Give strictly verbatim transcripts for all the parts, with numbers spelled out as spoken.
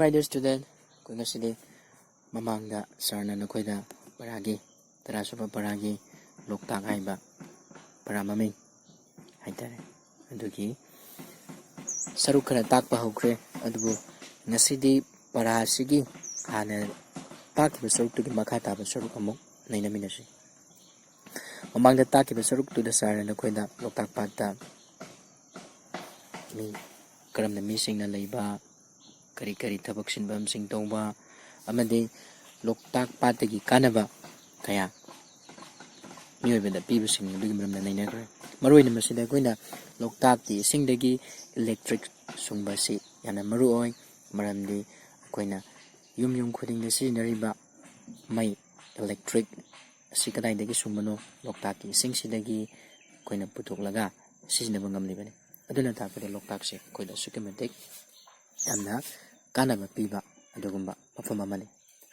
My dear student, ꯑꯩꯈꯣꯏ ꯉꯁꯤꯗꯤ ꯃꯃꯥꯡꯗ ꯁꯥꯔꯅ ꯅꯈꯣꯏꯗ ꯄꯔꯥꯒꯤ, ꯇꯔꯥꯁꯨꯕ ꯄꯔꯥꯒꯤ ꯂꯣꯛꯇꯥꯛ ꯍꯥꯏꯕ ꯄꯔꯥ ꯃꯃꯤꯡ ꯍꯥꯏꯇꯥꯔꯦ, ꯑꯗꯨꯒꯤ ꯁꯔꯨꯛ ꯈꯔ ꯇꯥꯛꯄ ꯍꯧꯈ꯭ꯔꯦ꯫ ꯑꯗꯨꯕꯨ ꯉꯁꯤꯗꯤ ꯄꯔꯥ ꯑꯁꯤꯒꯤ ꯍꯥꯟꯅ ꯇꯥꯛꯈꯤꯕ ꯁꯔꯨꯛꯇꯨꯒꯤ ꯃꯈꯥ ꯇꯥꯕ ꯁꯔꯨꯛ ꯑꯃꯨꯛ ꯅꯩꯅꯃꯤꯟꯅꯁꯤ꯫ ꯃꯃꯥꯡꯗ ꯇꯥꯛꯈꯤꯕ ꯁꯔꯨꯛꯇꯨꯗ ꯁꯥꯔꯅ ꯅꯈꯣꯏꯗ ꯂꯣꯛꯇꯥꯛ ꯄꯥꯠꯇ ꯃꯤ ꯀꯔꯝꯅ ꯃꯤꯁꯤꯡꯅ ꯂꯩꯕ, ꯀꯔꯤ ꯀꯔꯤ ꯊꯕꯛ ꯁꯤꯟꯐꯝꯁꯤꯡ ꯇꯧꯕ ꯑꯃꯗꯤ ꯂꯣꯛꯇꯥꯛ ꯄꯥꯠꯇꯒꯤ ꯀꯥꯟꯅꯕ ꯀꯌꯥ ꯃꯤꯑꯣꯏꯕꯗ ꯄꯤꯕꯁꯤꯡ ꯑꯗꯨꯒꯤ ꯃꯔꯝꯗ ꯅꯩꯅꯈ꯭ꯔꯦ꯫ ꯃꯔꯨꯑꯣꯏꯅ ꯃꯁꯤꯗ ꯑꯩꯈꯣꯏꯅ ꯂꯣꯛꯇꯥꯛꯀꯤ ꯏꯁꯤꯡꯗꯒꯤ ꯏꯂꯦꯛꯇ꯭ꯔꯤꯛ ꯁꯨꯡꯕ ꯑꯁꯤ ꯌꯥꯝꯅ ꯃꯔꯨ ꯑꯣꯏ, ꯃꯔꯝꯗꯤ ꯑꯩꯈꯣꯏꯅ ꯌꯨꯝ ꯌꯨꯝ ꯈꯨꯗꯤꯡꯗ ꯁꯤꯖꯤꯟꯅꯔꯤꯕ ꯃꯩ, ꯏꯂꯦꯛꯇ꯭ꯔꯤꯛ ꯑꯁꯤ ꯀꯗꯥꯏꯗꯒꯤ ꯁꯨꯡꯕꯅꯣ? ꯂꯣꯛꯇꯥꯛꯀꯤ ꯏꯁꯤꯡꯁꯤꯗꯒꯤ ꯑꯩꯈꯣꯏꯅ ꯄꯨꯊꯣꯛꯂꯒ ꯁꯤꯖꯤꯟꯅꯕ ꯉꯝꯂꯤꯕꯅꯤ꯫ ꯑꯗꯨꯅ ꯇꯥꯛꯄꯗꯤ ꯂꯣꯛꯇꯥꯛꯁꯦ ꯑꯩꯈꯣꯏꯗ ꯑꯁꯨꯛꯀꯤ ꯃꯇꯤꯛ ꯌꯥꯝꯅ ꯀꯥꯟꯅꯕ ꯄꯤꯕ ꯑꯗꯨꯒꯨꯝꯕ ꯃꯐꯝ ꯑꯃꯅꯤ꯫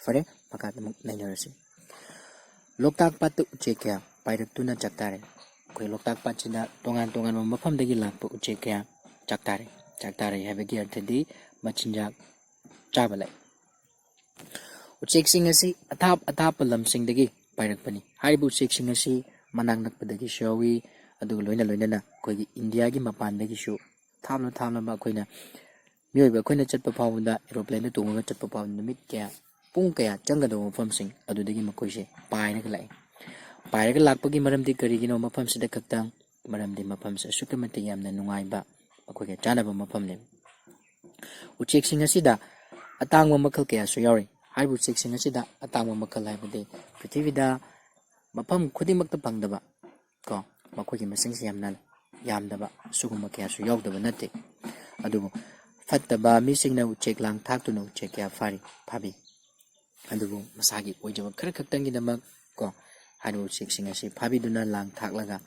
ꯐꯔꯦ, ꯃꯈꯥꯗ ꯑꯃꯨꯛ ꯅꯩꯅꯔꯁꯤ꯫ ꯂꯣꯛꯇꯥꯛ ꯄꯥꯠꯇ ꯎꯆꯦꯛ ꯀꯌꯥ ꯄꯥꯏꯔꯛꯇꯨꯅ ꯆꯥꯛꯇꯥꯔꯦ꯫ ꯑꯩꯈꯣꯏ ꯂꯣꯛꯇꯥꯛ ꯄꯥꯠꯁꯤꯗ ꯇꯣꯉꯥꯟ ꯇꯣꯉꯥꯟꯕ ꯃꯐꯝꯗꯒꯤ ꯂꯥꯛꯄ ꯎꯆꯦꯛ ꯀꯌꯥ ꯆꯥꯛꯇꯥꯔꯦ꯫ ꯆꯥꯛꯇꯥꯔꯦ ꯍꯥꯏꯕꯒꯤ ꯑꯔꯊꯗꯤ ꯃꯆꯤꯟꯖꯥꯛ ꯆꯥꯕ ꯂꯥꯛꯏ꯫ ꯎꯆꯦꯛꯁꯤꯡ ꯑꯁꯤ ꯑꯊꯥꯞ ꯑꯊꯥꯞꯄ ꯂꯝꯁꯤꯡꯗꯒꯤ ꯄꯥꯏꯔꯛꯄꯅꯤ꯫ ꯍꯥꯏꯔꯤꯕ ꯎꯆꯦꯛꯁꯤꯡ ꯑꯁꯤ ꯃꯅꯥꯛ ꯅꯛꯄꯗꯒꯤꯁꯨ ꯌꯥꯎꯏ, ꯑꯗꯨꯒ ꯂꯣꯏꯅ ꯂꯣꯏꯅꯅ ꯑꯩꯈꯣꯏꯒꯤ ꯏꯟꯗꯤꯌꯥꯒꯤ ꯃꯄꯥꯟꯗꯒꯤꯁꯨ ꯊꯥꯞꯂ ꯊꯥꯞꯂꯕ ꯑꯩꯈꯣꯏꯅ ꯃꯤꯑꯣꯏꯕ ꯑꯩꯈꯣꯏꯅ ꯆꯠꯄ ꯐꯥꯎꯕꯗ ꯑꯦꯔꯣꯄ꯭ꯂꯦꯟꯗ ꯇꯣꯡꯉꯒ ꯆꯠꯄ ꯐꯥꯎꯕꯗ ꯅꯨꯃꯤꯠ ꯀꯌꯥ, ꯄꯨꯡ ꯀꯌꯥ ꯆꯪꯒꯗꯕ ꯃꯐꯝꯁꯤꯡ ꯑꯗꯨꯗꯒꯤ ꯃꯈꯣꯏꯁꯦ ꯄꯥꯏꯔꯒ ꯂꯥꯛꯏ꯫ ꯄꯥꯏꯔꯒ ꯂꯥꯛꯄꯒꯤ ꯃꯔꯝꯗꯤ ꯀꯔꯤꯒꯤꯅꯣ ꯃꯐꯝꯁꯤꯗ ꯈꯛꯇꯪ? ꯃꯔꯝꯗꯤ ꯃꯐꯝꯁꯦ ꯑꯁꯨꯛꯀꯤ ꯃꯇꯤꯛ ꯌꯥꯝꯅ ꯅꯨꯡꯉꯥꯏꯕ, ꯃꯈꯣꯏꯒ ꯆꯥꯟꯅꯕ ꯃꯐꯝꯅꯦꯕ꯫ ꯎꯆꯦꯛꯁꯤꯡ ꯑꯁꯤꯗ ꯑꯇꯥꯡꯕ ꯃꯈꯜ ꯀꯌꯥꯁꯨ ꯌꯥꯎꯔꯤ꯫ ꯍꯥꯏꯔꯤꯕ ꯎꯆꯦꯛꯁꯤꯡ ꯑꯁꯤꯗ ꯑꯇꯥꯡꯕ ꯃꯈꯜ ꯍꯥꯏꯕꯗꯤ ꯄ꯭ꯔꯤꯊꯤꯕꯤꯗ ꯃꯐꯝ ꯈꯨꯗꯤꯡꯃꯛꯇ ꯐꯪꯗꯕ, ꯀꯣ, ꯃꯈꯣꯏꯒꯤ ꯃꯁꯤꯡꯁꯤ ꯌꯥꯝꯅ ꯌꯥꯝꯗꯕ, ꯁꯤꯒꯨꯝꯕ ꯀꯌꯥꯁꯨ ꯌꯥꯎꯗꯕ ꯅꯠꯇꯦ꯫ ꯑꯗꯨꯕꯨ ꯐꯠꯇꯕ ꯃꯤꯁꯤꯡꯅ ꯎꯆꯦꯛ ꯂꯥꯡ ꯊꯥꯛꯇꯨꯅ ꯎꯆꯦꯛ ꯀꯌꯥ ꯐꯥꯔꯤ, ꯐꯥꯕꯤ꯫ ꯑꯗꯨꯕꯨ ꯃꯁꯥꯒꯤ ꯑꯣꯏꯖꯕ ꯈꯔ ꯈꯛꯇꯪꯒꯤꯗꯃꯛ, ꯀꯣ, ꯍꯥꯏꯔꯤꯕ ꯎꯆꯦꯛꯁꯤꯡ ꯑꯁꯤ ꯐꯥꯕꯤꯗꯨꯅ ꯂꯥꯡ ꯊꯥꯛꯂꯒ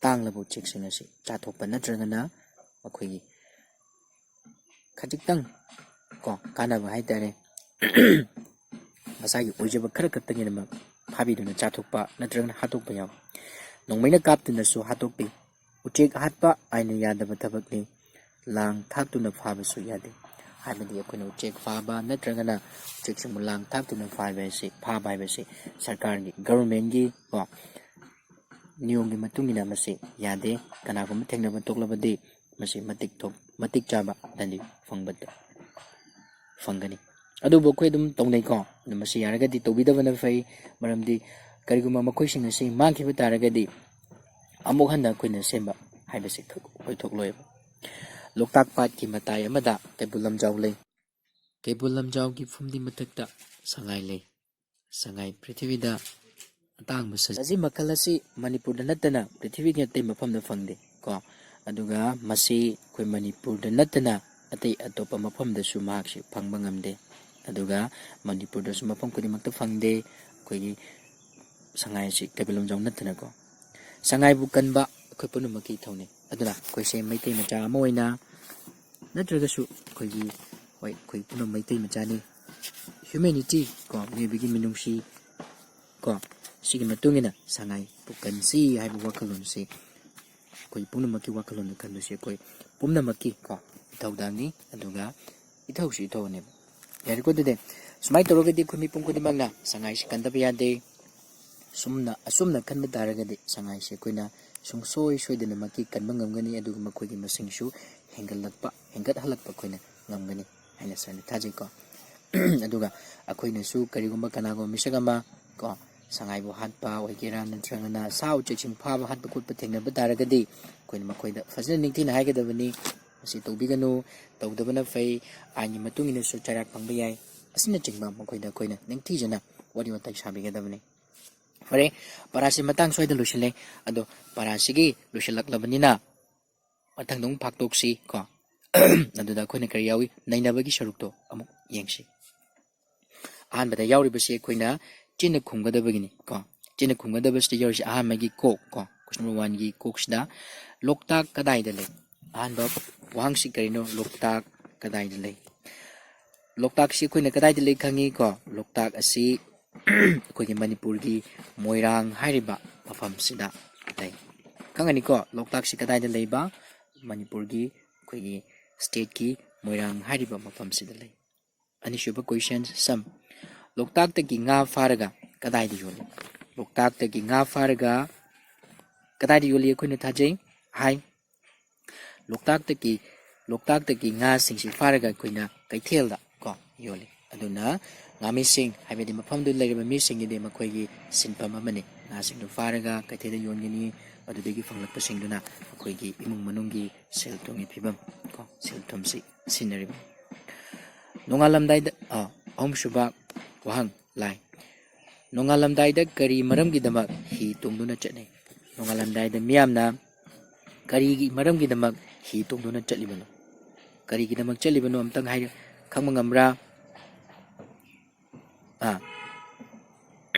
ꯇꯥꯡꯂꯕ ꯎꯆꯦꯛꯁꯤꯡ ꯑꯁꯤ ꯆꯥꯊꯣꯛꯄ ꯅꯠꯇ꯭ꯔꯒꯅ ꯃꯈꯣꯏꯒꯤ ꯈꯖꯤꯛꯇꯪ, ꯀꯣ, ꯀꯥꯟꯅꯕ ꯍꯥꯏꯇꯥꯔꯦ, ꯃꯁꯥꯒꯤ ꯑꯣꯏꯖꯕ ꯈꯔ ꯈꯛꯇꯪꯒꯤꯗꯃꯛ ꯐꯥꯕꯤꯗꯨꯅ ꯆꯥꯊꯣꯛꯄ ꯅꯠꯇ꯭ꯔꯒꯅ ꯍꯥꯠꯇꯣꯛꯄ ꯌꯥꯎꯏ꯫ ꯅꯣꯡꯃꯩꯅ ꯀꯥꯞꯇꯨꯅꯁꯨ ꯍꯥꯠꯇꯣꯛꯄꯤ꯫ ꯎꯆꯦꯛ ꯍꯥꯠꯄ ꯑꯥꯏꯟꯅ ꯌꯥꯗꯕ ꯊꯕꯛꯅꯤ꯫ ꯂꯥꯡ ꯊꯥꯛꯇꯨꯅ ꯐꯥꯕꯁꯨ ꯌꯥꯗꯦ꯫ ꯍꯥꯏꯕꯗꯤ ꯑꯩꯈꯣꯏꯅ ꯎꯆꯦꯛ ꯐꯥꯕ ꯅꯠꯇ꯭ꯔꯒꯅ ꯎꯆꯦꯛꯁꯤꯡꯕꯨ ꯂꯥꯡ ꯊꯥꯛꯇꯨꯅ ꯐꯥꯕ ꯍꯥꯏꯁꯤ, ꯐꯥꯕ ꯍꯥꯏꯕꯁꯤ ꯁꯔꯀꯥꯔꯒꯤ, ꯒꯕꯔꯃꯦꯟꯒꯤ ꯀꯣ ꯅꯤꯌꯣꯝꯒꯤ ꯃꯇꯨꯡ ꯏꯟꯅ ꯃꯁꯤ ꯌꯥꯗꯦ꯫ ꯀꯅꯥꯒꯨꯝꯕ ꯊꯦꯡꯅꯕ ꯊꯣꯛꯂꯕꯗꯤ ꯃꯁꯤ ꯃꯇꯤꯛ ꯊꯣꯛ-, ꯃꯇꯤꯛ ꯆꯥꯕ ꯗꯟꯗꯤ ꯐꯪꯕ, ꯐꯪꯒꯅꯤ꯫ ꯑꯗꯨꯕꯨ ꯑꯩꯈꯣꯏ ꯑꯗꯨꯝ ꯇꯧꯅꯩꯀꯣ꯫ ꯑꯗꯨ ꯃꯁꯤ ꯌꯥꯔꯒꯗꯤ ꯇꯧꯕꯤꯗꯕꯅ ꯐꯩ, ꯃꯔꯝꯗꯤ ꯀꯔꯤꯒꯨꯝꯕ ꯃꯈꯣꯏꯁꯤꯡ ꯑꯁꯤ ꯃꯥꯡꯈꯤꯕ ꯇꯥꯔꯒꯗꯤ ꯑꯃꯨꯛ ꯍꯟꯅ ꯑꯩꯈꯣꯏꯅ ꯁꯦꯝꯕ ꯍꯥꯏꯕꯁꯤ ꯈꯛ ꯑꯣꯏꯊꯣꯛꯂꯣꯏꯕ꯫ ꯂꯣꯛꯇꯥꯛ ꯄꯥꯠꯀꯤ ꯃꯇꯥꯏ ꯑꯃꯗ ꯀꯩꯕꯨꯜ ꯂꯝꯖꯥꯎ ꯂꯩ꯫ ꯀꯩꯕꯨꯜ ꯂꯝꯖꯥꯎꯒꯤ ꯐꯨꯝꯗꯤ ꯃꯊꯛꯇ ꯁꯉꯥꯏ ꯂꯩ꯫ ꯁꯉꯥꯏ ꯄ꯭ꯔꯤꯊꯤꯕꯤꯗ ꯑꯇꯥꯡꯕ ꯁꯖꯤ ꯃꯈꯜ ꯑꯁꯤ ꯃꯅꯤꯄꯨꯔꯗ ꯅꯠꯇꯅ ꯄ꯭ꯔꯤꯊꯤꯕꯤꯒꯤ ꯑꯇꯩ ꯃꯐꯝꯗ ꯐꯪꯗꯦ ꯀꯣ꯫ ꯑꯗꯨꯒ ꯃꯁꯤ ꯑꯩꯈꯣꯏ ꯃꯅꯤꯄꯨꯔꯗ ꯅꯠꯇꯅ ꯑꯇꯩ ꯑꯇꯣꯞꯄ ꯃꯐꯝꯗꯁꯨ ꯃꯍꯥꯛꯁꯤ ꯐꯪꯕ ꯉꯝꯗꯦ꯫ ꯑꯗꯨꯒ ꯃꯅꯤꯄꯨꯔꯗꯁꯨ ꯃꯐꯝ ꯈꯨꯗꯤꯡꯃꯛꯇ ꯐꯪꯗꯦ꯫ ꯑꯩꯈꯣꯏꯒꯤ ꯁꯉꯥꯏ ꯑꯁꯤ ꯀꯩꯕꯨꯜ ꯂꯝꯖꯥꯎ ꯅꯠꯇꯅꯀꯣ꯫ ꯁꯉꯥꯏꯕꯨ ꯀꯟꯕ ꯑꯩꯈꯣꯏ ꯄꯨꯝꯅꯃꯛꯀꯤ ꯏꯊꯧꯅꯤ꯫ ꯑꯗꯨꯅ ꯑꯩꯈꯣꯏꯁꯦ ꯃꯩꯇꯩ ꯃꯆꯥ ꯑꯃ ꯑꯣꯏꯅ ꯅꯠꯇ꯭ꯔꯒꯁꯨ ꯑꯩꯈꯣꯏꯒꯤ, ꯍꯣꯏ, ꯑꯩꯈꯣꯏ ꯄꯨꯝꯅꯃꯛ ꯃꯩꯇꯩ ꯃꯆꯥꯅꯤ꯫ Humanity ꯀꯣ, ꯃꯤꯑꯣꯏꯕꯒꯤ ꯃꯤꯅꯨꯡꯁꯤ ꯀꯣ, ꯁꯤꯒꯤ ꯃꯇꯨꯡ ꯏꯟꯅ ꯁꯉꯥꯏ ꯄꯨꯀꯟꯁꯤ ꯍꯥꯏꯕ ꯋꯥꯈꯜꯂꯣꯟꯁꯤ ꯑꯩꯈꯣꯏ ꯄꯨꯝꯅꯃꯛꯀꯤ ꯋꯥꯈꯜꯂꯣꯟꯗ ꯈꯟꯕꯁꯤ ꯑꯩꯈꯣꯏ ꯄꯨꯝꯅꯃꯛꯀꯤ ꯀꯣ ꯏꯊꯧꯗꯥꯡꯅꯤ꯫ ꯑꯗꯨꯒ ꯏꯊꯧꯁꯨ ꯏꯊꯧꯅꯦꯕ꯫ ꯌꯥꯔꯦꯀꯣ? ꯑꯗꯨꯗꯤ ꯁꯨꯃꯥꯏꯅ ꯇꯧꯔꯒꯗꯤ ꯑꯩꯈꯣꯏ ꯃꯤꯄꯨꯝ ꯈꯨꯗꯤꯡꯃꯛꯅ ꯁꯉꯥꯏꯁꯤ ꯀꯟꯗꯕ ꯌꯥꯗꯦ꯫ ꯁꯨꯝꯅ, ꯑꯁꯨꯝꯅ ꯈꯟꯕ ꯇꯥꯔꯒꯗꯤ ꯁꯉꯥꯏꯁꯤ ꯑꯩꯈꯣꯏꯅ ꯁꯨꯡꯁꯣꯏ ꯁꯣꯏꯗꯅꯃꯛꯀꯤ ꯀꯟꯕ ꯉꯝꯒꯅꯤ, ꯑꯗꯨꯒ ꯃꯈꯣꯏꯒꯤ ꯃꯁꯤꯡꯁꯨ ꯍꯦꯟꯒꯠꯂꯛꯄ, ꯍꯦꯟꯒꯠꯍꯜꯂꯛꯄ ꯑꯩꯈꯣꯏꯅ ꯉꯝꯒꯅꯤ ꯍꯥꯏꯅ ꯁꯥꯔꯅ ꯊꯥꯖꯩꯀꯣ꯫ ꯑꯗꯨꯒ ꯑꯩꯈꯣꯏꯅꯁꯨ ꯀꯔꯤꯒꯨꯝꯕ ꯀꯅꯥꯒꯨꯝꯕ ꯃꯤꯁꯛ ꯑꯃ ꯀꯣ ꯁꯉꯥꯏꯕꯨ ꯍꯥꯠꯄ ꯑꯣꯏꯒꯦꯔꯥ, ꯅꯠꯇ꯭ꯔꯒꯅ ꯁꯥ ꯎꯆꯦꯛꯁꯤꯡ ꯐꯥꯕ, ꯍꯥꯠꯄ ꯈꯣꯠꯄ ꯊꯦꯡꯅꯕ ꯇꯥꯔꯒꯗꯤ ꯑꯩꯈꯣꯏꯅ ꯃꯈꯣꯏꯗ ꯐꯖꯅ ꯅꯤꯡꯊꯤꯅ ꯍꯥꯏꯒꯗꯕꯅꯤ꯫ ꯃꯁꯤ ꯇꯧꯕꯤꯒꯅꯨ, ꯇꯧꯗꯕꯅ ꯐꯩ, ꯑꯥꯏꯟꯒꯤ ꯃꯇꯨꯡ ꯏꯟꯅꯁꯨ ꯆꯩꯔꯥꯛ ꯐꯪꯕ ꯌꯥꯏ, ꯑꯁꯤꯅꯆꯤꯡꯕ ꯃꯈꯣꯏꯗ ꯑꯩꯈꯣꯏꯅ ꯅꯤꯡꯊꯤꯖꯅ ꯋꯥꯔꯤ ꯋꯥꯇꯥꯏ ꯁꯥꯕꯤꯒꯗꯕꯅꯤ꯫ ꯐꯔꯦ, ꯄꯔꯥꯁꯤ ꯃꯇꯥꯡ ꯁ꯭ꯋꯥꯏꯗ ꯂꯣꯏꯁꯤꯜꯂꯦ꯫ ꯑꯗꯣ ꯄꯔꯥꯁꯤꯒꯤ ꯂꯣꯏꯁꯤꯜꯂꯛꯂꯕꯅꯤꯅ ꯃꯊꯪꯗ ꯑꯃꯨꯛ ꯐꯥꯛꯇꯣꯛꯁꯤ ꯀꯣ꯫ ꯑꯗꯨꯗ ꯑꯩꯈꯣꯏꯅ ꯀꯔꯤ ꯌꯥꯎꯏ? ꯅꯩꯅꯕꯒꯤ ꯁꯔꯨꯛꯇꯣ ꯑꯃꯨꯛ ꯌꯦꯡꯁꯤ꯫ ꯑꯍꯥꯟꯕꯗ ꯌꯥꯎꯔꯤꯕꯁꯤ ꯑꯩꯈꯣꯏꯅ ꯆꯤꯟꯅ ꯈꯨꯝꯒꯗꯕꯒꯤꯅꯤ ꯀꯣ꯫ ꯆꯤꯟꯅ ꯈꯨꯝꯒꯗꯕꯁꯤꯗ ꯌꯥꯎꯔꯤꯁꯤ ꯑꯍꯥꯟꯕꯒꯤ ꯀꯣꯛ ꯀꯣ, question number one ꯒꯤ ꯀꯣꯛꯁꯤꯗ, "ꯂꯣꯛꯇꯥꯛ ꯀꯗꯥꯏꯗ ꯂꯩ?" ꯑꯍꯥꯟꯕ ꯋꯥꯍꯪꯁꯤ ꯀꯔꯤꯅꯣ? "ꯂꯣꯛꯇꯥꯛ ꯀꯗꯥꯏꯗ ꯂꯩ?" ꯂꯣꯛꯇꯥꯛꯁꯤ ꯑꯩꯈꯣꯏꯅ ꯀꯗꯥꯏꯗ ꯂꯩ ꯈꯪꯉꯤ ꯀꯣ? ꯂꯣꯛꯇꯥꯛ ꯑꯁꯤ ꯑꯩꯈꯣꯏꯒꯤ ꯃꯅꯤꯄꯨꯔꯒꯤ ꯃꯣꯏꯔꯥꯡ ꯍꯥꯏꯔꯤꯕ ꯃꯐꯝꯁꯤꯗ ꯂꯩ꯫ ꯈꯪꯒꯅꯤꯀꯣ, ꯂꯣꯛꯇꯥꯛꯁꯤ ꯀꯗꯥꯏꯗ ꯂꯩꯕ? ꯃꯅꯤꯄꯨꯔꯒꯤ ꯑꯩꯈꯣꯏꯒꯤ state ꯀꯤ ꯃꯣꯏꯔꯥꯡ ꯍꯥꯏꯔꯤꯕ ꯃꯐꯝꯁꯤꯗ ꯂꯩ꯫ ꯑꯅꯤꯁꯨꯕ question, ꯁꯝ꯫ ꯂꯣꯛꯇꯥꯛꯇꯒꯤ ꯉꯥ ꯐꯥꯔꯒ ꯀꯗꯥꯏꯗ ꯌꯣꯜꯂꯤ? ꯂꯣꯛꯇꯥꯛꯇꯒꯤ ꯉꯥ ꯐꯥꯔꯒ ꯀꯗꯥꯏꯗ ꯌꯣꯜꯂꯤ? ꯑꯩꯈꯣꯏꯅ ꯊꯥꯖꯩ, ꯍꯥꯏ, ꯂꯣꯛꯇꯥꯛꯇꯒꯤ, ꯂꯣꯛꯇꯥꯛꯇꯒꯤ ꯉꯥꯁꯤꯡꯁꯤ ꯐꯥꯔꯒ ꯑꯩꯈꯣꯏꯅ ꯀꯩꯊꯦꯜꯗ ꯀꯣ ꯌꯣꯜꯂꯤ꯫ ꯑꯗꯨꯅ ꯉꯥꯃꯤꯁꯤꯡ, ꯍꯥꯏꯕꯗꯤ ꯃꯐꯝꯗꯨ ꯂꯩꯔꯤꯕ ꯃꯤꯁꯤꯡꯒꯤꯗꯤ ꯃꯈꯣꯏꯒꯤ ꯁꯤꯟꯐꯝ ꯑꯃꯅꯤ꯫ ꯉꯥꯁꯤꯡꯗꯨ ꯐꯥꯔꯒ ꯀꯩꯊꯦꯜꯗ ꯌꯣꯟꯒꯅꯤ, ꯑꯗꯨꯗꯒꯤ ꯐꯪꯂꯛꯄꯁꯤꯡꯗꯨꯅ ꯑꯩꯈꯣꯏꯒꯤ ꯏꯃꯨꯡ ꯃꯅꯨꯡꯒꯤ ꯁꯦꯜ ꯊꯨꯝꯒꯤ ꯐꯤꯕꯝ ꯀꯣ, ꯁꯦꯜ ꯊꯨꯝꯁꯤ ꯁꯤꯖꯤꯟꯅꯔꯤꯕꯅꯤ꯫ ꯅꯣꯡꯉꯥꯜꯂꯝꯗꯥꯏꯗ, ꯑ, ꯑꯍꯨꯝꯁꯨꯕ ꯋꯥꯍꯪ, ꯂꯥꯏ꯫ ꯅꯣꯡꯉꯥꯜꯂꯝꯗꯥꯏꯗ ꯀꯔꯤ ꯃꯔꯝꯒꯤꯗꯃꯛ ꯍꯤ ꯇꯣꯡꯗꯨꯅ ꯆꯠꯅꯩ? ꯅꯣꯡꯉꯥꯜꯂꯝꯗꯥꯏꯗ ꯃꯤꯌꯥꯝꯅ ꯀꯔꯤꯒꯤ ꯃꯔꯝꯒꯤꯗꯃꯛ ꯍꯤ ꯇꯣꯡꯗꯨꯅ ꯆꯠꯂꯤꯕꯅꯣ? ꯀꯔꯤꯒꯤꯗꯃꯛ ꯆꯠꯂꯤꯕꯅꯣ ꯑꯝꯇꯪ ꯍꯥꯏ, ꯈꯪꯕ ꯉꯝꯕ꯭ꯔꯥ? ꯑꯥ,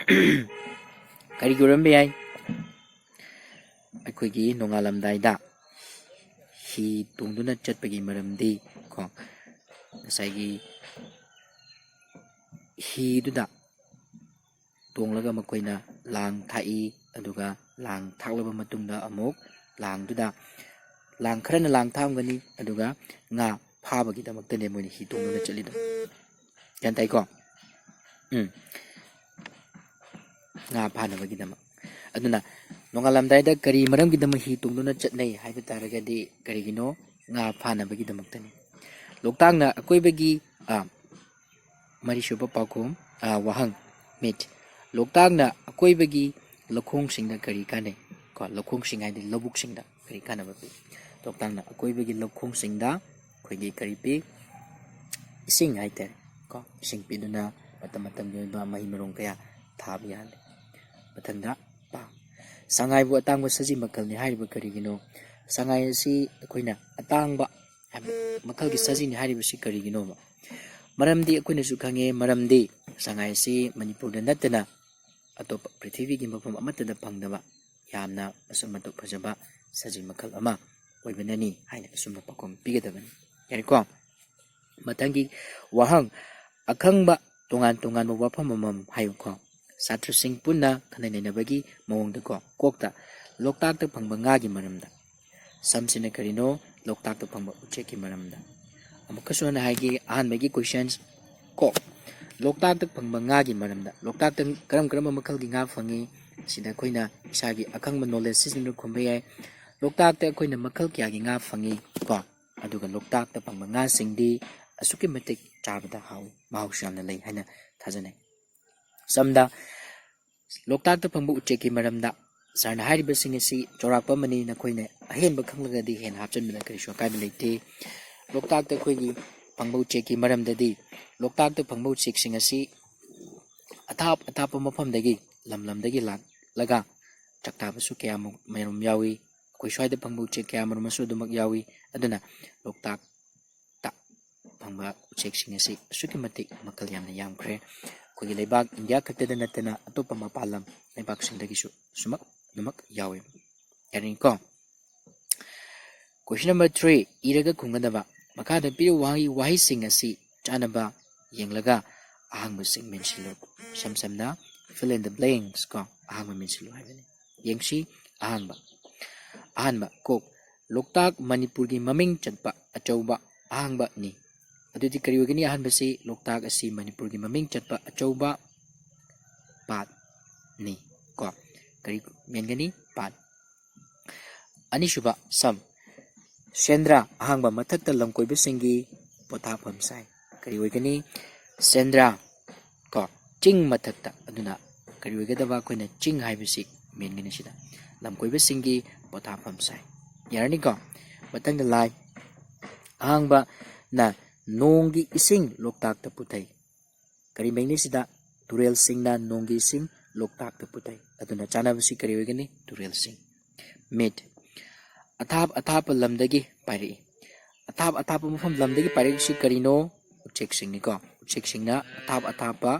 ꯀꯔꯤꯒꯤ ꯑꯣꯏꯔꯝꯕ ꯌꯥꯏ? ꯑꯩꯈꯣꯏꯒꯤ ꯅꯣꯡꯉꯥꯜꯂꯝꯗꯥꯏꯗ ꯍꯤ ꯇꯣꯡꯗꯨꯅ ꯆꯠꯄꯒꯤ ꯃꯔꯝꯗꯤ ꯀꯣ, ꯉꯁꯥꯏꯒꯤ ꯍꯤꯗꯨꯗ ꯇꯣꯡꯂꯒ ꯃꯈꯣꯏꯅ ꯂꯥꯡ ꯊꯥꯛꯏ, ꯑꯗꯨꯒ ꯂꯥꯡ ꯊꯥꯛꯂꯕ ꯃꯇꯨꯡꯗ ꯑꯃꯨꯛ ꯂꯥꯡꯗꯨꯗ, ꯂꯥꯡ ꯈꯔꯅ ꯂꯥꯡ ꯊꯥꯛꯑꯝꯒꯅꯤ, ꯑꯗꯨꯒ ꯉꯥ ꯐꯥꯕꯒꯤꯗꯃꯛꯇꯅꯦ ꯃꯣꯏꯅ ꯍꯤ ꯇꯣꯡꯗꯨꯅ ꯆꯠꯂꯤꯗꯣ꯫ ꯒ꯭ꯌꯥꯟ ꯇꯥꯏꯀꯣ? ꯎꯝ꯫ ꯉꯥ ꯐꯥꯅꯕꯒꯤꯗꯃꯛ꯫ ꯑꯗꯨꯅ ꯅꯣꯡꯉꯥꯜꯂꯝꯗꯥꯏꯗ ꯀꯔꯤ ꯃꯔꯝꯒꯤꯗꯃꯛ ꯍꯤ ꯇꯣꯡꯗꯨꯅ ꯆꯠꯅꯩ ꯍꯥꯏꯕ ꯇꯥꯔꯒꯗꯤ ꯀꯔꯤꯒꯤꯅꯣ? ꯉꯥ ꯐꯥꯅꯕꯒꯤꯗꯃꯛꯇꯅꯤ꯫ ꯂꯣꯛꯇꯥꯛꯅ ꯑꯀꯣꯏꯕꯒꯤ, ꯑ, ꯃꯔꯤꯁꯨꯕ ꯄꯥꯎꯈꯨꯝ, ꯑ, ꯋꯥꯍꯪ, ꯃꯤꯠ꯫ ꯂꯣꯛꯇꯥꯛꯅ ꯑꯀꯣꯏꯕꯒꯤ ꯂꯧꯈꯣꯡꯁꯤꯡꯗ ꯀꯔꯤ ꯀꯥꯟꯅꯩ? ꯀꯣ, ꯂꯧꯈꯣꯡꯁꯤꯡ ꯍꯥꯏꯗꯤ ꯂꯧꯕꯨꯛꯁꯤꯡꯗ ꯀꯔꯤ ꯀꯥꯟꯅꯕ ꯄꯤ? ꯂꯣꯛꯇꯥꯛꯅ ꯑꯀꯣꯏꯕꯒꯤ ꯂꯧꯈꯣꯡꯁꯤꯡꯗ ꯑꯩꯈꯣꯏꯒꯤ ꯀꯔꯤ ꯄꯤ? ꯏꯁꯤꯡ ꯍꯥꯏꯇꯥꯔꯦ꯫ ꯀꯣ, ꯏꯁꯤꯡ ꯄꯤꯗꯨꯅ ꯃꯇꯝ ꯃꯇꯝꯒꯤ ꯑꯣꯏꯕ ꯃꯍꯩ ꯃꯔꯣꯡ ꯀꯌꯥ ꯊꯥꯕ ꯌꯥꯍꯜꯂꯤ꯫ ꯃꯊꯪꯗ ꯄꯥ꯫ ꯁꯉꯥꯏꯕꯨ ꯑꯇꯥꯡꯕ ꯁꯖꯤ ꯃꯈꯜꯅꯤ ꯍꯥꯏꯔꯤꯕ ꯀꯔꯤꯒꯤꯅꯣ? ꯁꯉꯥꯏ ꯑꯁꯤ ꯑꯩꯈꯣꯏꯅ ꯑꯇꯥꯡꯕ ꯍꯥꯏꯕ ꯃꯈꯜꯒꯤ ꯁꯖꯤꯅꯤ ꯍꯥꯏꯔꯤꯕꯁꯤ ꯀꯔꯤꯒꯤꯅꯣꯕ? ꯃꯔꯝꯗꯤ ꯑꯩꯈꯣꯏꯅꯁꯨ ꯈꯪꯉꯦ, ꯃꯔꯝꯗꯤ ꯁꯉꯥꯏ ꯑꯁꯤ ꯃꯅꯤꯄꯨꯔꯗ ꯅꯠꯇꯅ ꯑꯇꯣꯞꯄ ꯄ꯭ꯔꯤꯊꯤꯕꯤꯒꯤ ꯃꯐꯝ ꯑꯃꯠꯇꯗ ꯐꯪꯗꯕ ꯌꯥꯝꯅ ꯃꯁꯛ ꯃꯇꯧ ꯐꯖꯕ ꯁꯖꯤ ꯃꯈꯜ ꯑꯃ ꯑꯣꯏꯕꯅꯅꯤ ꯍꯥꯏꯅ ꯑꯆꯨꯝꯕ ꯄꯥꯎꯈꯨꯝ ꯄꯤꯒꯗꯕꯅꯤ꯫ ꯌꯥꯔꯦꯀꯣ? ꯃꯊꯪꯒꯤ ꯋꯥꯍꯪ, ꯑꯈꯪꯕ ꯇꯣꯉꯥꯟ ꯇꯣꯉꯥꯟꯕ ꯋꯥꯐꯝ ꯑꯃꯃꯝ ꯍꯥꯏꯌꯨꯀꯣ꯫ ꯁꯥꯇ꯭ꯔꯁꯤꯡ ꯄꯨꯟꯅ ꯈꯟꯅ ꯅꯩꯅꯕꯒꯤ ꯃꯑꯣꯡꯗꯀꯣ, ꯀꯣꯛꯇ ꯂꯣꯛꯇꯥꯛꯇ ꯐꯪꯕ ꯉꯥꯒꯤ ꯃꯔꯝꯗ, ꯁꯝꯁꯤꯅ ꯀꯔꯤꯅꯣ? ꯂꯣꯛꯇꯥꯛꯇ ꯐꯪꯕ ꯎꯆꯦꯛꯀꯤ ꯃꯔꯝꯗ꯫ ꯑꯃꯨꯛꯀꯁꯨ ꯍꯟꯅ ꯍꯥꯏꯒꯦ, ꯑꯍꯥꯟꯕꯒꯤ questions ꯀꯣ, ꯂꯣꯛꯇꯥꯛꯇ ꯐꯪꯕ ꯉꯥꯒꯤ ꯃꯔꯝꯗ, ꯂꯣꯛꯇꯥꯛꯇ ꯀꯔꯝ ꯀꯔꯝꯕ ꯃꯈꯜꯒꯤ ꯉꯥ ꯐꯪꯉꯤ? ꯁꯤꯗ ꯑꯩꯈꯣꯏꯅ ꯏꯁꯥꯒꯤ ꯑꯈꯪꯕ knowledge ꯁꯤꯖꯤꯟꯅꯗꯨꯅ ꯈꯨꯝꯕ ꯌꯥꯏ꯫ ꯂꯣꯛꯇꯥꯛꯇ ꯑꯩꯈꯣꯏꯅ ꯃꯈꯜ ꯀꯌꯥꯒꯤ ꯉꯥ ꯐꯪꯉꯤ ꯀꯣ, ꯑꯗꯨꯒ ꯂꯣꯛꯇꯥꯛꯇ ꯐꯪꯕ ꯉꯥꯁꯤꯡꯗꯤ ꯑꯁꯨꯛꯀꯤ ꯃꯇꯤꯛ ꯆꯥꯕꯗ ꯍꯥꯎꯏ, ꯃꯍꯥꯎꯁꯨ ꯌꯥꯝꯅ ꯂꯩ ꯍꯥꯏꯅ ꯊꯥꯖꯅꯩ꯫ ꯁꯝꯅ ꯂꯣꯛꯇꯥꯛꯇ ꯐꯪꯕ ꯎꯆꯦꯛꯀꯤ ꯃꯔꯝꯗ ꯁꯥꯔꯅ ꯍꯥꯏꯔꯤꯕꯁꯤꯡ ꯑꯁꯤ ꯆꯥꯎꯔꯥꯛꯄ ꯑꯃꯅꯤ, ꯅꯈꯣꯏꯅ ꯑꯍꯦꯟꯕ ꯈꯪꯂꯒꯗꯤ ꯍꯦꯟꯅ ꯍꯥꯞꯆꯤꯟꯕꯗ ꯀꯔꯤꯁꯨ ꯑꯀꯥꯏꯕ ꯂꯩꯇꯦ꯫ ꯂꯣꯛꯇꯥꯛꯇ ꯑꯩꯈꯣꯏꯒꯤ ꯐꯪꯕ ꯎꯆꯦꯛꯀꯤ ꯃꯔꯝꯗꯗꯤ, ꯂꯣꯛꯇꯥꯛꯇ ꯐꯪꯕ ꯎꯆꯦꯛꯁꯤꯡ ꯑꯁꯤ ꯑꯊꯥꯞ ꯑꯊꯥꯞꯄ ꯃꯐꯝꯗꯒꯤ, ꯂꯝ ꯂꯝꯗꯒꯤ ꯂꯥꯛꯂꯒ ꯆꯥꯛꯇꯥꯕꯁꯨ ꯀꯌꯥꯃꯨꯛ ꯃꯔꯨꯝ ꯌꯥꯎꯏ꯫ ꯑꯩꯈꯣꯏ ꯁ꯭ꯋꯥꯏꯗ ꯐꯪꯕ ꯎꯆꯦꯛ ꯀꯌꯥ ꯃꯔꯨꯝ ꯑꯃꯁꯨ ꯑꯗꯨꯃꯛ ꯌꯥꯎꯏ꯫ ꯑꯗꯨꯅ ꯂꯣꯛꯇꯥꯛꯇ ꯐꯪꯕ ꯎꯆꯦꯛꯁꯤꯡ ꯑꯁꯤ ꯑꯁꯨꯛꯀꯤ ꯃꯇꯤꯛ ꯃꯈꯜ ꯌꯥꯝꯅ ꯌꯥꯝꯈ꯭ꯔꯦ꯫ ꯑꯩꯈꯣꯏꯒꯤ ꯂꯩꯕꯥꯛ ꯏꯟꯗꯤꯌꯥ ꯈꯛꯇꯗ ꯅꯠꯇꯅ ꯑꯇꯣꯞꯄ ꯃꯄꯥꯟ ꯂꯝ ꯂꯩꯕꯥꯛꯁꯤꯡꯗꯒꯤꯁꯨ ꯑꯁꯨꯃꯛ ꯑꯗꯨꯃꯛ ꯌꯥꯎꯏ꯫ ꯌꯥꯔꯦꯀꯣ? Question number three, ꯏꯔꯒ ꯈꯨꯝꯒꯗꯕ꯫ ꯃꯈꯥꯗ ꯄꯤꯔꯤꯕ ꯋꯥꯍꯩ, ꯋꯥꯍꯩꯁꯤꯡ ꯑꯁꯤ ꯆꯥꯅꯕ ꯌꯦꯡꯂꯒ ꯑꯍꯥꯡꯕꯁꯤꯡ ꯃꯦꯟꯁꯤꯜꯂꯨ꯫ ꯏꯁꯝ ꯁꯝꯅ fill in the blanks ꯀꯣ, ꯑꯍꯥꯡꯕ ꯃꯦꯟꯁꯤꯜꯂꯨ ꯍꯥꯏꯕꯅꯤ꯫ ꯌꯦꯡꯁꯤ꯫ ꯑꯍꯥꯡꯕ꯫ ꯑꯍꯥꯟꯕ, ꯀꯣꯛ, ꯂꯣꯛꯇꯥꯛ ꯃꯅꯤꯄꯨꯔꯒꯤ ꯃꯃꯤꯡ ꯆꯠꯄ ꯑꯆꯧꯕ ꯑꯍꯥꯡꯕꯅꯤ꯫ ꯑꯗꯨꯗꯤ ꯀꯔꯤ ꯑꯣꯏꯒꯅꯤ? ꯑꯍꯥꯟꯕꯁꯤ, ꯂꯣꯛꯇꯥꯛ ꯑꯁꯤ ꯃꯅꯤꯄꯨꯔꯒꯤ ꯃꯃꯤꯡ ꯆꯠꯄ ꯑꯆꯧꯕ ꯄꯥꯠꯅꯤ ꯀꯣ꯫ ꯀꯔꯤ ꯃꯦꯟꯒꯅꯤ? ꯄꯥꯠ꯫ ꯑꯅꯤꯁꯨꯕ, ꯁꯝ꯫ ꯁꯦꯟꯗ꯭ꯔꯥ ꯑꯍꯥꯡꯕ ꯃꯊꯛꯇ ꯂꯝꯀꯣꯏꯕꯁꯤꯡꯒꯤ ꯄꯣꯊꯥꯐꯝ ꯁꯥꯏ꯫ ꯀꯔꯤ ꯑꯣꯏꯒꯅꯤ? ꯁꯦꯟꯗ꯭ꯔꯥ ꯀꯣ, ꯆꯤꯡ ꯃꯊꯛꯇ꯫ ꯑꯗꯨꯅ ꯀꯔꯤ ꯑꯣꯏꯒꯗꯕ? ꯑꯩꯈꯣꯏꯅ ꯆꯤꯡ ꯍꯥꯏꯕꯁꯤ ꯃꯦꯟꯒꯅꯤ ꯁꯤꯗ, ꯂꯝꯀꯣꯏꯕꯁꯤꯡꯒꯤ ꯄꯣꯊꯥꯐꯝ ꯁꯥꯏ꯫ ꯌꯥꯔꯅꯤꯀꯣ? ꯃꯊꯪꯗ ꯂꯥꯏ꯫ ꯑꯍꯥꯡꯕꯅ ꯅꯣꯡꯒꯤ ꯏꯁꯤꯡ ꯂꯣꯛꯇꯥꯛꯇ ꯄꯨꯊꯩ꯫ ꯀꯔꯤ ꯃꯦꯟꯒꯅꯤ ꯁꯤꯗ? ꯇꯨꯔꯦꯜꯁꯤꯡꯅ ꯅꯣꯡꯒꯤ ꯏꯁꯤꯡ ꯂꯣꯛꯇꯥꯛꯇ ꯄꯨꯊꯩ꯫ ꯑꯗꯨꯅ ꯆꯥꯅꯕꯁꯤ ꯀꯔꯤ ꯑꯣꯏꯒꯅꯤ? ꯇꯨꯔꯦꯜꯁꯤꯡ꯫ ꯃꯤꯠ꯫ ꯑꯊꯥꯞ ꯑꯊꯥꯞꯄ ꯂꯝꯗꯒꯤ ꯄꯥꯏꯔꯛꯏ꯫ ꯑꯊꯥꯞ ꯑꯊꯥꯞꯄ ꯃꯐꯝ ꯂꯝꯗꯒꯤ ꯄꯥꯏꯔꯛꯏꯁꯤ ꯀꯔꯤꯅꯣ? ꯎꯆꯦꯛꯁꯤꯡꯅꯤꯀꯣ꯫ ꯎꯆꯦꯛꯁꯤꯡꯅ ꯑꯊꯥꯞ ꯑꯊꯥꯞꯄ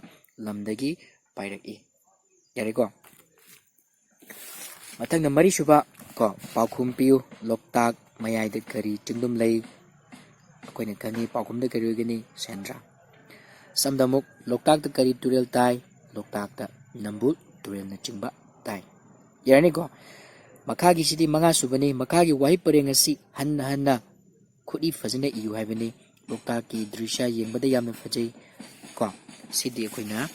ꯂꯝꯗꯒꯤ ꯄꯥꯏꯔꯛꯏ꯫ ꯌꯥꯔꯦꯀꯣ? ꯃꯊꯪꯗ ꯃꯔꯤꯁꯨꯕ ꯀꯣ, ꯄꯥꯎꯈꯨꯝ ꯄꯤꯌꯨ꯫ ꯂꯣꯛꯇꯥꯛ ꯃꯌꯥꯏꯗ ꯀꯔꯤ ꯆꯤꯡꯗꯨꯝ ꯂꯩ? ꯑꯩꯈꯣꯏꯅ ꯈꯪꯉꯤ, ꯄꯥꯎꯈꯨꯝꯗ ꯀꯔꯤ ꯑꯣꯏꯒꯅꯤ? ꯁꯦꯟꯗ꯭ꯔꯥ꯫ ꯁꯝꯗ ꯑꯃꯨꯛ, ꯂꯣꯛꯇꯥꯛꯇ ꯀꯔꯤ ꯇꯨꯔꯦꯜ ꯇꯥꯏ? ꯂꯣꯛꯇꯥꯛꯇ ꯅꯝꯕꯨꯜ ꯇꯨꯔꯦꯜꯅꯆꯤꯡꯕ ꯇꯥꯏ꯫ ꯌꯥꯔꯅꯤꯀꯣ? ꯃꯈꯥꯒꯤꯁꯤꯗꯤ ꯃꯉꯥꯁꯨꯕꯅꯤ꯫ ꯃꯈꯥꯒꯤ ꯋꯥꯍꯩ ꯄꯔꯦꯡ ꯑꯁꯤ ꯍꯟꯅ ꯍꯟꯅ ꯈꯨꯠꯏ ꯐꯖꯅ ꯏꯌꯨ ꯍꯥꯏꯕꯅꯤ꯫ ꯂꯣꯛꯇꯥꯛꯀꯤ ꯗ꯭ꯔꯤꯁ꯭ꯌ ꯌꯦꯡꯕꯗ ꯌꯥꯝꯅ ꯐꯖꯩ ꯀꯣ꯫ ꯁꯤꯗꯤ ꯑꯩꯈꯣꯏꯅ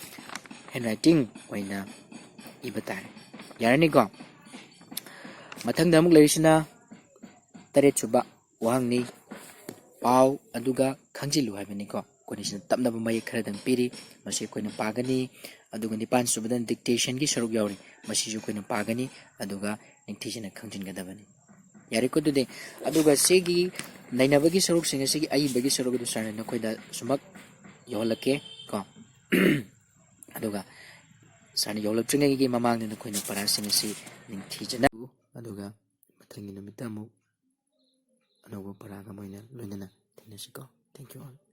handwriting ꯑꯣꯏꯅ ꯏꯕ ꯇꯥꯔꯦ꯫ ꯌꯥꯔꯅꯤꯀꯣ? ꯃꯊꯪꯗ ꯑꯃꯨꯛ ꯂꯩꯔꯤꯁꯤꯅ ꯇꯔꯦꯠꯁꯨꯕ ꯋꯥꯍꯪꯅꯤ꯫ ꯄꯥꯎ ꯑꯗꯨꯒ ꯈꯪꯖꯤꯜꯂꯨ ꯍꯥꯏꯕꯅꯤꯀꯣ꯫ ꯑꯩꯈꯣꯏꯅ ꯁꯤꯗ ꯇꯞꯅꯕ ꯃꯌꯦꯛ ꯈꯔꯗꯪ ꯄꯤꯔꯤ, ꯃꯁꯤ ꯑꯩꯈꯣꯏꯅ ꯄꯥꯒꯅꯤ, ꯑꯗꯨꯒ ꯅꯤꯄꯥꯟ ꯁꯨꯕꯗ dictationꯒꯤ ꯁꯔꯨꯛ ꯌꯥꯎꯔꯤ, ꯃꯁꯤꯁꯨ ꯑꯩꯈꯣꯏꯅ ꯄꯥꯒꯅꯤ, ꯑꯗꯨꯒ ꯅꯤꯡꯊꯤꯖꯅ ꯈꯪꯖꯤꯟꯒꯗꯕꯅꯤ꯫ ꯌꯥꯔꯦꯀꯣ? ꯑꯗꯨꯗꯤ, ꯑꯗꯨꯒ ꯁꯤꯒꯤ ꯅꯩꯅꯕꯒꯤ ꯁꯔꯨꯛꯁꯤꯡ ꯑꯁꯤꯒꯤ ꯑꯏꯕꯒꯤ ꯁꯔꯨꯛ ꯑꯗꯨ ꯁꯥꯔꯅ ꯅꯈꯣꯏꯗ ꯁꯨꯃꯛ ꯌꯧꯍꯜꯂꯛꯀꯦ ꯀꯣ꯫ ꯑꯗꯨꯒ ꯁꯥꯔꯅ ꯌꯧꯍꯜꯂꯛꯇ꯭ꯔꯤꯉꯩꯒꯤ ꯃꯃꯥꯡꯗ ꯅꯈꯣꯏꯅ ꯄꯔꯥꯁꯤꯡ ꯑꯁꯤ ꯅꯤꯡꯊꯤꯖꯅ, ꯑꯗꯨꯒ ꯃꯊꯪꯒꯤ ꯅꯨꯃꯤꯠꯇ ꯑꯃꯨꯛ ꯑꯅꯧꯕ ꯄꯔꯥꯒ ꯑꯃ ꯑꯣꯏꯅ ꯂꯣꯏꯅꯅ ꯊꯦꯡꯅꯁꯤꯀꯣ꯫ Thank you all.